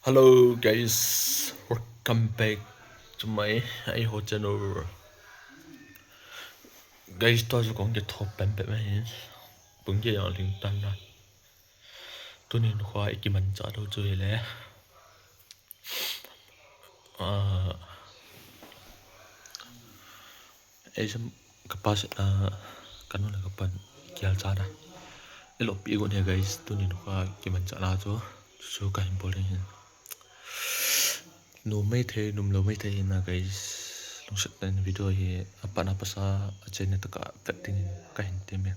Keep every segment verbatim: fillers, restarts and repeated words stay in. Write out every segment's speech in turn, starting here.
Hello guys, welcome back to my, my channel. Guys, tua chu kong kitho pembe mai hin. Pung ke yang ling tan na. Tunin khua i kimanchah lou chu hile. Ah, ei sam ka pa, ah, ka nu le ka pan kial cha na. I lop pi gon he guys, tunin khua kimanchah la chu. Chu ka hin bol hin. Numei thei, numlou mei thei na guys. Lungset tah in video hi apat na apasa a channel tah ka vet ding in ka hin tem e.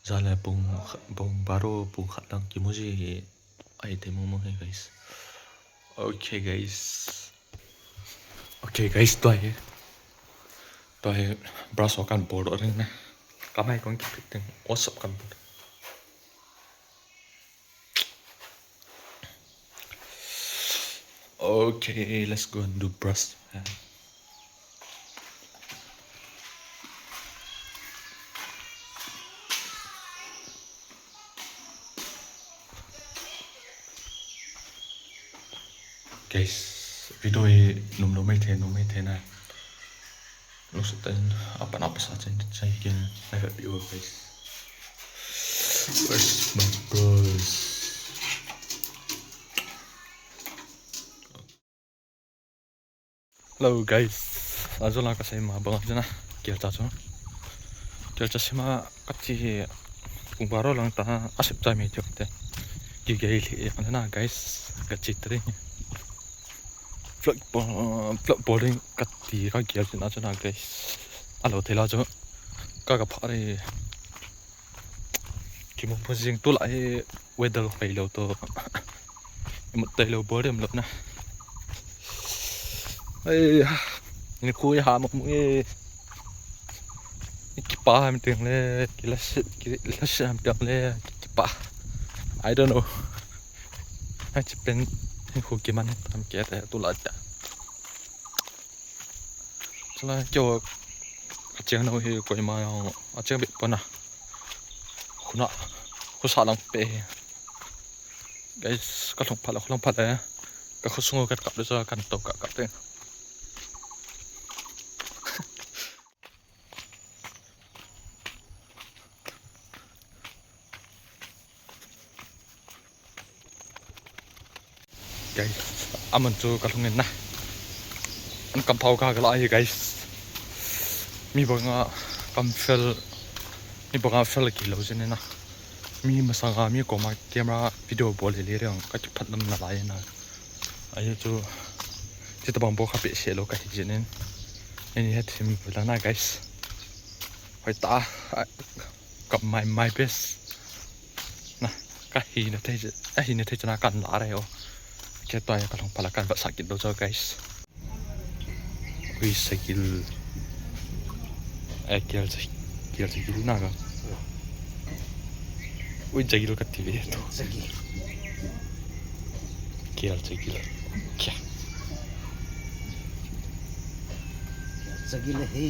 Jan le pung, pung baro pung khat lang kimu ji hi ahi thei mong mong hi guys. Okay guys. Okay guys, tua hi. Tua hi brush ho kan bol doh ding na. Ka mai kong kipit ding. What's up kan bol. Okay, let's go and do brush. Guys, video hi numlou mei thei, numlou mei thei na. Lungset tah in apat na apasa chen chai kin na ka piu guys. Where's my brush? Hello guys, ajo la ka sei ma bang jana. Kial cha chu. Kial cha sima ka chi hi pung baro lang ta asep cha mi thok te. Ki gei li e na guys, ka chi tre. Vlog po, vlog bol ding ka ti ka kial cha na cha na guys. Alo thei la chu. Ka ka pha re. Kimu phu jing tu la hi. Weather hoilou to. Imut tailou bol dem lou na. Ai, ni khu ha mong mong e. Kipa ham teng le, kila se, kila se ham teng le, kipa. I don't know. Ai, chi pen, ni khu kiman ham ke ta tu la ta. Chala kyo, acheng nau hi koima yang, acheng bit pona. Khuna, khusa lang pe hi. Guys, ka lhung phat le, ka lhung phat le. Ka khosung ka kap le sa kan to ka kap te. Guys, amun chu ka lhung in na. An kam phau ka ka la hi guys. Mi banga kam fel, mi banga fel ki lo jin na. Mi masanga mi koma camera video bol le le reng ka ki phat nam na lai na. Ahi chu, chi tabang bo kha pe se lo ka hi jin in. Ani het him la na guys. Hoi ta, a, ka my, my best. Na, ka hina thei, a hina thei chana kan la re o. Ke tua ya ka lhung phat la kan va sa kit lo cho guys. Ui, sagil. Eh, kial sa, kial sagil na ka. Ui, jagil ka ti ve to. Sagil. Kial sagil. Kya? Sagil he.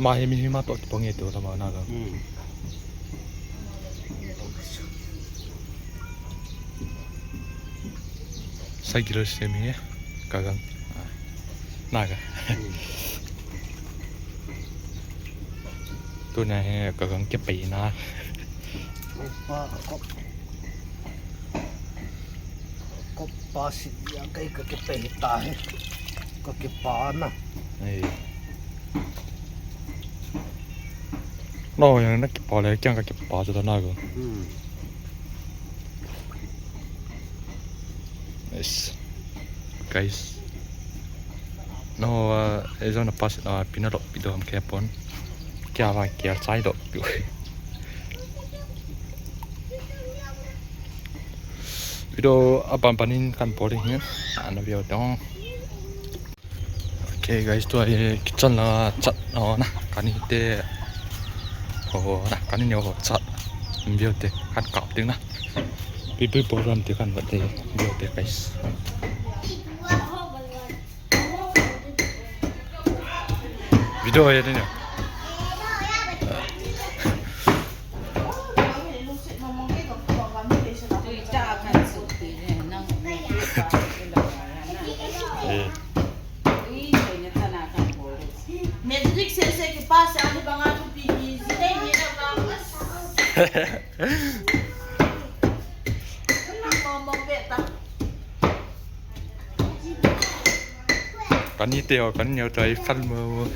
Ama hi mi hi ma to kipong e to lama na ka. Hmm. Sagil se mi ka gang. Ah. Na ka. Hmm. Tuna hi ka gang ke pai na. Opa, kop. Kop pa si ya kai ka ke pai ta he. Ka ke pa na. Ai. No, yang na ke pa le, kyang ka ke pa chu ta na ko. Hmm. Yes. Guys. No, uh, ejo na pas, uh, pina lo pido ham ke pon. Kya ba kya chai do. Video aban banin kan bol ding hin. Ana video dong. Okay guys, tua hi kitchen la chat ho na. Kani te ho na, kani neo ho chat. Video te kan kap ding na. Pipi program te kan vat ding video te guys. Video ya ding ya. Dik se se ki pa se ani banga tu pi ki zi dei ni na ba. Mo mo pe ta. Kani te ho, kani neo tai fal mo.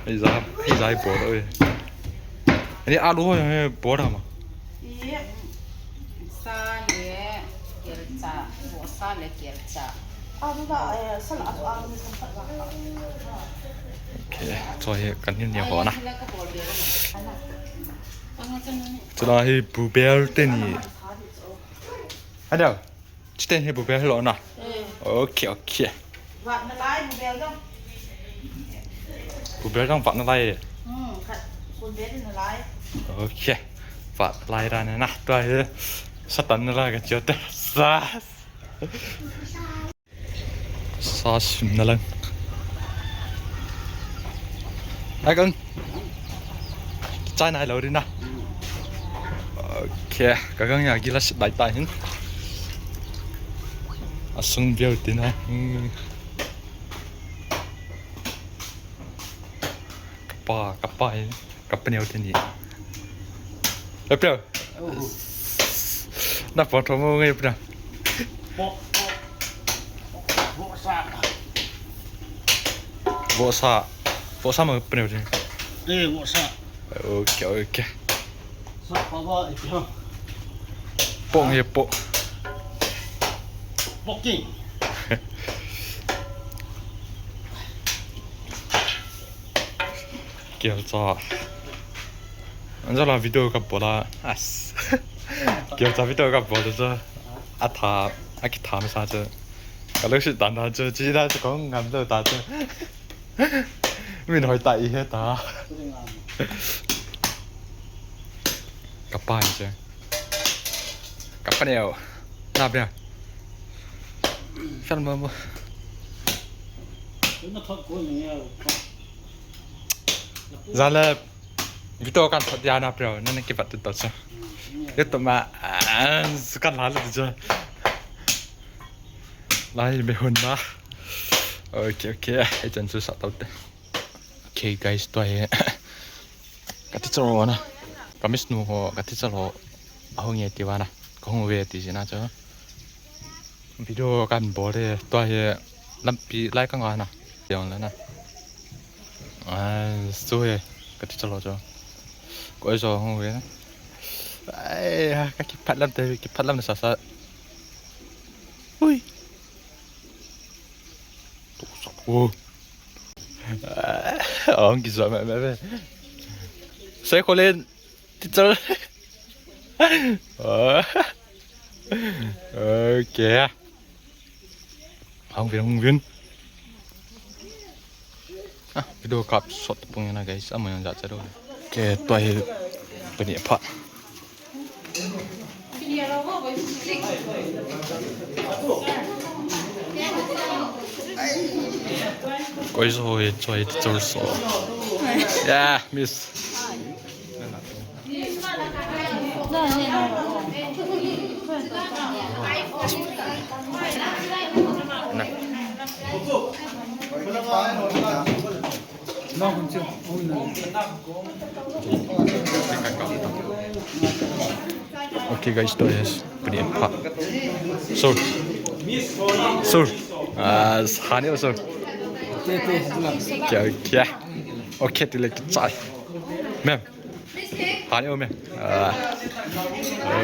Ei za, ei za bol oi. Ani alu ho bol ma. Sa le kelcha, vohsa le kelcha. Alu la, eh, sal alu alu ni san pat ba. Okay, so hi kani neo ho na. Chula hi bluebell te ni. Hello. Chiten hi bluebell lo na. Eh. Okay, okay. Vat na lai bluebell dong. Bluebell dong vat na lai. Hmm, khat bluebell na lai. Okay. Vat na lai ra na na. Tua hi. Satan na lai ka chiu te. Sa. Sa sim na lang. Ai kang. Chai nai lo ri na. Okay, ka kang ya gilas dai ta hin. Asung biau tina. Hmm. Kapa, kapa hin. Kapa neo tini. Kapa. Oh. Na photo mo ngai pra. Vohsa. Vohsa. Vohsa ma pneu jing. Eh, vohsa. Okay, okay. Sa pa ba ipia. Pong ye po. Poking. Kelcha. Anjala video ka bol a. As. Kelcha video ka bol a chu. Atha, akitha masa chu. Ka lo si dan dan chu, chi dan chu kong ngam lo ta chu. Min hoi ta i he ta. Kapa ni chu. Kapa neo. Na bia. Fel mo mo. Zale. Video kan thot dia na bro, na na kibat tu tu sa. Itu ma, ah, kan lalu tu je. Lai me hun na. Okay, okay. Itu tu sa tau te. Okay guys, tu ai. Kati chalo na. Kamis nu ho, kati chalo. Ahung ye ti wa na. Kahung ve ti si na cho. Video kan bol e, tua hi lampi lai ka nga na. Tiang la na. Ai, su he, ka ti chalo cho. Koi so hung ve na. Ai, ka kiphat lam te, kiphat lam na sa sa. Ui. Tu sa. Oh. Ong ki so me me me. Sai ko len. Teacher. Okay. Hung vin, hung vin. Ah, video kap sot pung na guys, amo yang jat charo. Okay, tua hi pani pha. Koi so hi, choi teacher so. Yeah, miss. Okay guys, to yes. Pani pha. Sir. Sir. Ah, hani sir. Kya, kya? Okay, tile chai. Ma'am. Hani o me. Ah.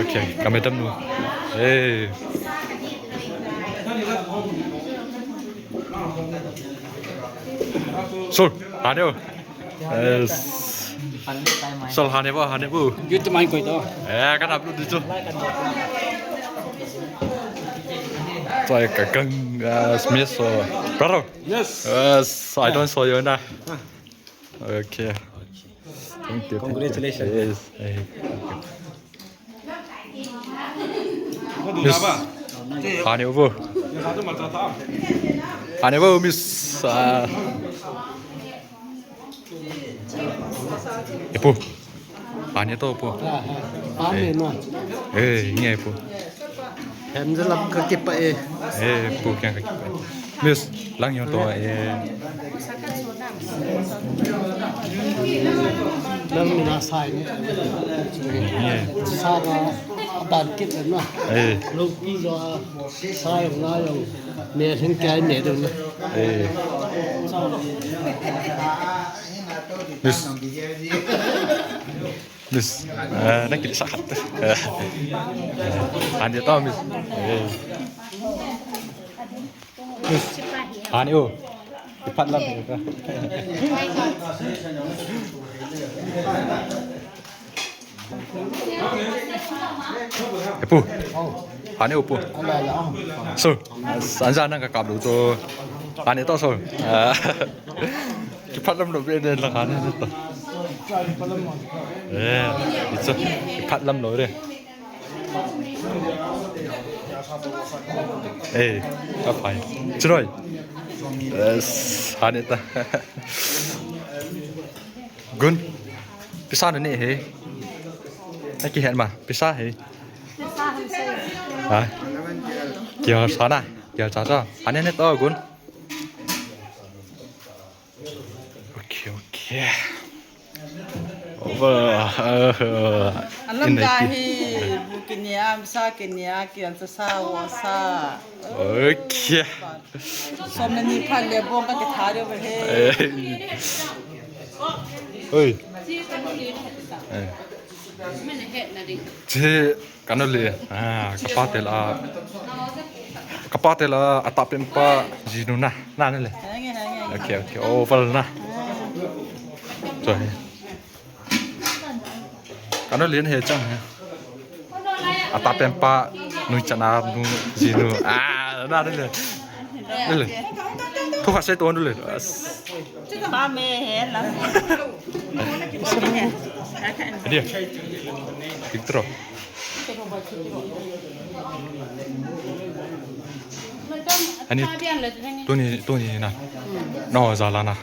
Okay, ka madam nu. Hey. Sol, hani o. Yes. Sol, hani bo, hani bo. YouTube main koi to. Eh, kan upload di tu. Chai ka kang, ah, smash so. Brother. Yes. Yes, I don't saw you na. Okay. Thank you, thank you. Congratulations. Yes. Eh. Miss. Hani uvo. Hani uvo, miss. Ah. Ipu. Hani to, ipu. Hani na. Eh, nge ipu. Hem jalap ka kipa e. Eh, ipu kya ka kipa e. Miss. Lang yong to, eh. Lang mina sai ni. Ni. Sa ga aban kit na. Eh. Lo pi jo a sai nga yong. Me hin kai me do na. Eh. Yes. Miss, eh, na kit sa khat. Eh, ani to, miss. Eh. Miss, ani o. Kipat lam ka. Eh, pu. Ani o, pu. Sir, anja nang ka kap lu to. Ani to, sir. Ah. Kipat lam lo be ne la khan ne to. Eh, it's a kipat lam lo re. Eh, ka pai. Chiroi. Yes, han eta. Gun. Pisa na ne he. Na kihet ma, pisa he. Ha? Kia sana, kia cha cha. Ane ne to gun. Okay, okay. Over, uh, Alam in the dahi, bu kinia, sa kinia, kian sa sa, wa sa. Okay. Som na ni phan le bong ka ke thari over he. Eh. Oi. Eh. Che. Ka nu le, ah, ka pa te la, ka pa te la, a ta pen pa, jinu na, na ne le. Henge, henge. Okay, okay, oh, val na. Choi. Ka nu le he chang he. A ta pen pa, nu cha na, nu, jinu. Ah, na ne le. Ne le. Thu kha se to nu le. Ba me he la. Dia. Tik tro. Ani, tuni, tuni na. No, zala na.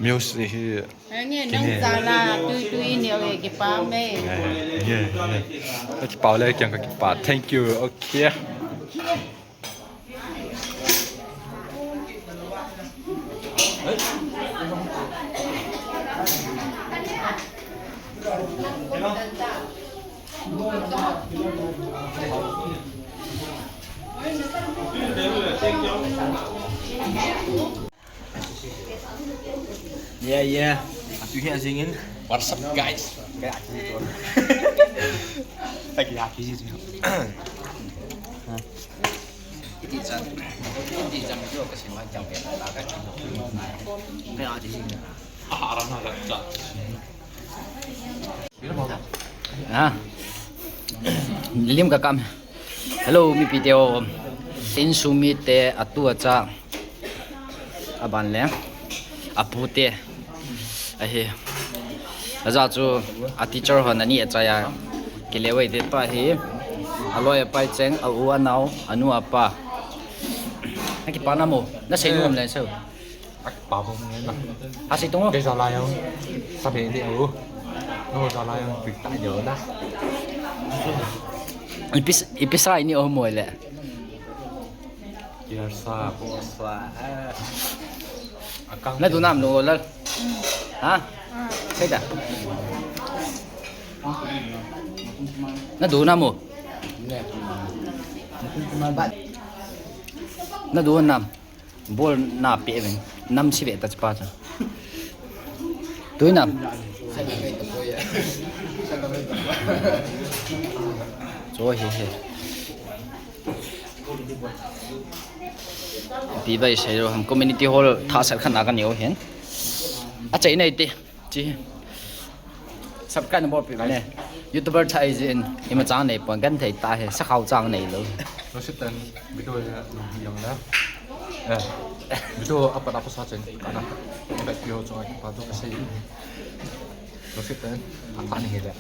Music hi. Nge, nang zala, tui, tui, ni, oye, kipa me. Nge, nge. Kipa le, kiang ka kipa. Thank you. Okay. Yeah, yeah. Atu hi azingin. What's up, guys? Kaya atu hi to. Lagi atu hi to. Iti chan, iti chan video kasi man jam kaya ta ka. Kaya atu hi. Ah, arang na ka chan. Ah. Lim ka kam. Hello, mipi te ho. Insung mi te, atu acha. Aban le. Apu te. Ahi. Aja chu a teacher ho nani acha ya. Kile wei te pa hi. Aloi apai cheng, a u anao, anu apa. Na kipa na mo. Na sei nom le so. Ak pa bom nge na. Ha, sei tong o. Kei zala yang. Sa be de o. No zala yang pi ta yo na. Ipi sa, ipi sa ini o mo le. Kei sa, bo sa. Eh. Akang. Na du nam lo la. Ha? Sei da. Na du nam o. Na du nam. Bol na pe veng. Nam si ve ta chi pa cha. Tui nam. Cho he he. Pi bai sai ro ham community hall tha sat khan a ka neo hen. A chai nai te. Chi. Subscribe na bol pi ne. YouTuber chai jin ima chang nei pon kan thei ta he, sa khau chang nei lo. Lo sit tan video ya lo yang la. Eh. Video apa apa sa chen kana. Ba video chang pa to ka sei. Lo sit tan. Apa ni he le.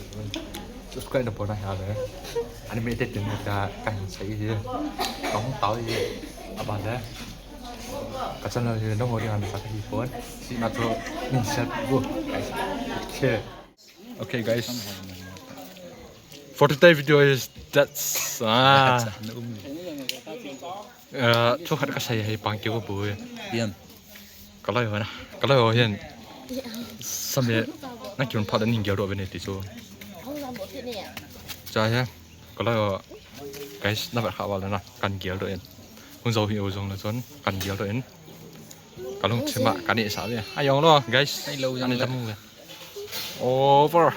Subscribe na bol na ha le. Ani me te tin ta ka hin sei he. Ka hung tao he. Apa le. Ka channel hi nangho dinga nasa kahi pon. Sina chu min share pi u, guys. Okay. Okay, guys. For today video is that's, ah. Thu khat kasei hi pang keu bu. Kaloi ho na, kaloi ho hin. Same, na kiun phat aning gel do ve ne ti chu. Cha he, kaloi ho. Guys, na vet kha val na, kan gel do in. Hung jo hi u jong na chun, kan gel do in. Kalung thima, kan ni sa ve. Ayong lo, guys. Ani tam ve. Over.